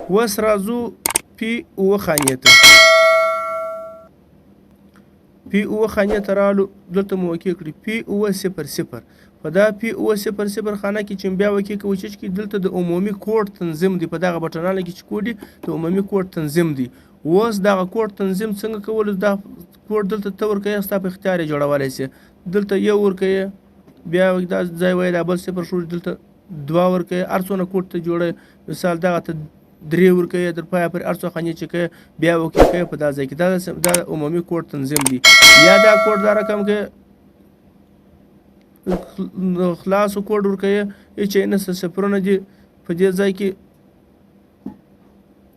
اوس راځو پی اوه خانې ته. پی اوه خانې ته رالو، دلته مو وکې کړي پی 700. په دا پی 700 خانه کې چې بیا وکې کوو چې دلته د عمومي کوډ تنظیم دی. په دغه بټنانو کې چې کوډ دی د عمومي کوډ تنظیم دی. اوس دغه کوډ تنظیم څنګه کولو؟ دا کوډ دلته ته ورکوې، ستا په اختیار یې جوړولی شې. دلته یو ورکوې، بیا دا ځای وایي دا بل صفر شو، دلته دوه ورکوې، هر څونه کوډ ته جوړوې. مثال دغه ته درې ورکوې، تر پایه پورې هر څو خانې چې کوې بیا وکې کوې په دا ځای کې. دا عمومي کوډ تنظیم دی. یا دا کوډ دا رقم کې خلاصو کوډ ورکوې، هېڅ یې نشته، صفرونه دي په دې ځای کې،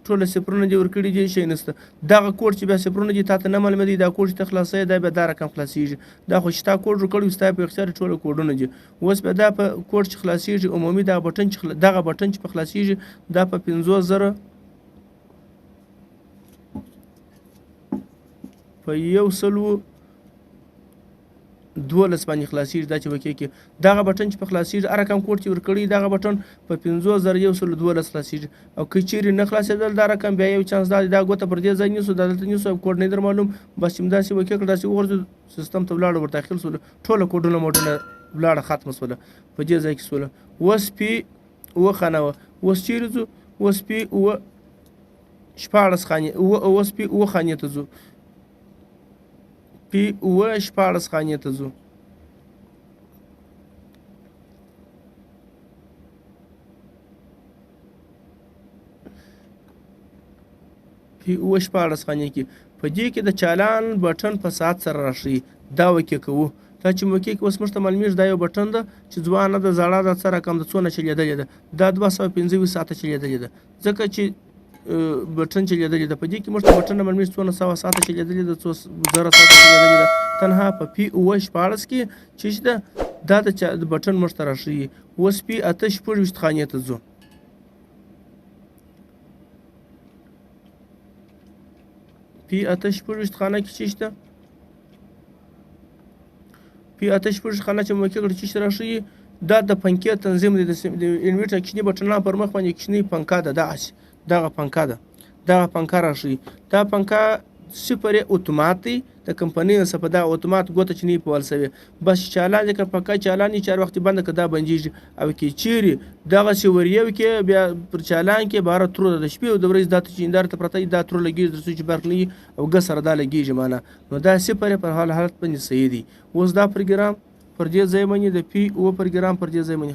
ټوله صفرونه دي ورکړي دي، شی نشته. دغه کوډ چې بیا صفرونه دي تا ته نه معلومېږي، دا کوډ چې ته خلاصوې دا بیا دا رقم خلاصېږي. دا خو چې تا کوډ ورکړی وي ستا په اختیار ټوله کوډونه دي. اوس بیا دا په کوډ چې خلاصېږي عمومي دغه بټن چې دغه بټن چې په خلاصېږي دا په 50,000 په 112 باندې خلاصېږي. دا چې وکې کې دغه بټن چې په خلاصېږي هر رقم کوډ چې ورکړی دغه بټن په 50,112 خلاصېږي. او که چیرې نه خلاصېدل دا رقم بیا یو چانس دا دی، دا ګوته پر دې ځای نیسو، دا دلته نیسو، کوډ نه در معلوم، بس چې همداسې وکې کړ داسې وغورځېدو سیستم ته ولاړو ور داخل سولو، ټوله کوډونه موډونه ولاړه ختمه سوله په دې ځای کې سوله. اوس پی اووه خانه وه. اوس چیرې ځو؟ اوس پی اووه شپاړس خانې، اوس پی اووه خانې ته ځو، پی اووه شپاړس خانې ته ځو. پی اووه شپاړس خانې کې په دې کې د چالان بټن په ساعت سره راښیي، دا وکې کوو. دا چې موکې کې اوس موږ ته معلومېږي دا یو بټن ده چې ځوانه ده زړه ده څه رقم ده څونه چلېدلې ده، دا 225 ساعته چلېدلې ده، ځکه چې بټن چلېدلې ده. په دې کې موږ ته بټن نه معلومېږي څونه سوه ساعته چلېدلې ده، څو زره ساعته چلېدلې ده. تنها په پی اووه شپاړس کې چې ده دا د بټن موږ ته راښیي. اوس پی اته شپږویشت خانې ته ځو. پی اته شپږویشت خانه کې چې شته، پی اته شپږویشت خانه چې موقع کړه چې راښیي دا د پنکې تنظیم دی. د انورټر کوچني بټنان پر مخ باندې کوچنۍ پنکه ده، دغسې دغه پنکه ده، دغه پنکه راښیي. دا پنکه صفر یې اتومات دی، د کمپنۍ څخه په دغه اتومات ګوته چې نه وي په ول سوې، بس چې چالان دی که پنکه چالان وي چې هر وخت یې بنده که دا بندېږي. او که چیرې دغسې وریو کې بیا پر چالان کې باره ترو ده، د شپې او د ورځې دا ته چې هندارې ته پرته وي دا ترو لګېږي، تر څو چې برق نه وي او ګس سره دا لګېږي معنا. نو دا صفر یې پر حالت باندې صحیح دی. اوس دا پروګرام پر دې ځای باندې د پی اووه پروګرام پر دې ځای باندې